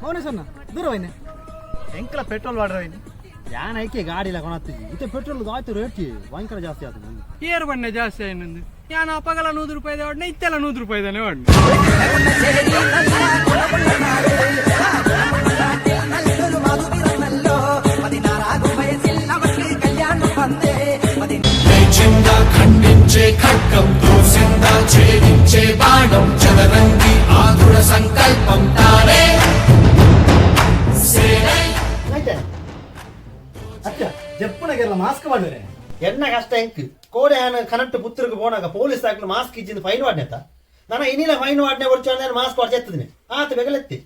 ಮೌನೇಶಣ್ಣ ದೂರವಾಹಿನಿ. ಎಂಕಲ petrol ವಾಡ್ರವಿನಿ. ಯಾನ್ ಐಕೆ ಗಾಡಿ ಇಲ್ಲ ಕೊಣತ್ತಿಜಿ. ಇತ್ತೆ ಪೆಟ್ರೋಲ್ ಆಯ್ತು ರೇಟ್ ಭಯಂಕರ ಜಾಸ್ತಿ ಆಯ್ತು. ಏರು ಬಣ್ಣ ಜಾಸ್ತಿ ಆಯ್ನಂದು ಯಾನ್ ಅಪಗಲ 100 ರೂಪಾಯಿದ ವಾಡ್ನೆ, ಇತ್ತೆಲ್ಲ 100 ರೂಪಾಯಿದಾನೆ ವಾಡ್ನೆ. లేచిందా ఖండించే ఖడ్గం, దూసిందా ఛేదించే బాణం, చదరంగి ఆధుర సంకల్పం తానే సేనై. ಆಯ್ತಾ ಅಚ್ಚ ಜಪ್ಪುನಗೆಲ್ಲ ಮಾಸ್ಕ್ ಮಾಡಿದ್ರೆ. ಎನ್ನ ಕಷ್ಟ ಎಂಕ್ ಕೋಡೆ ಆನ ಕನಟ್ಟು ಪುತ್ರಕ್ಕೆ ಪೋನಾಗ ಪೊಲೀಸ್ ಹಾಕ್ಲು ಮಾಸ್ಕ್ ಇಜ್ಜಿಂದ ಫೈನ್ ವಾಡ್ನೆತ. ನನ್ನ ಇನ್ನಿಲ್ಲ ಫೈನ್ ವಾಡ್ನೆ ವರ್ಷ ಮಾಸ್ಕ್ ವಾಡ್ಚೆತ್ತದೆ ಆತ ಬೆಗಲೆತ್ತಿ.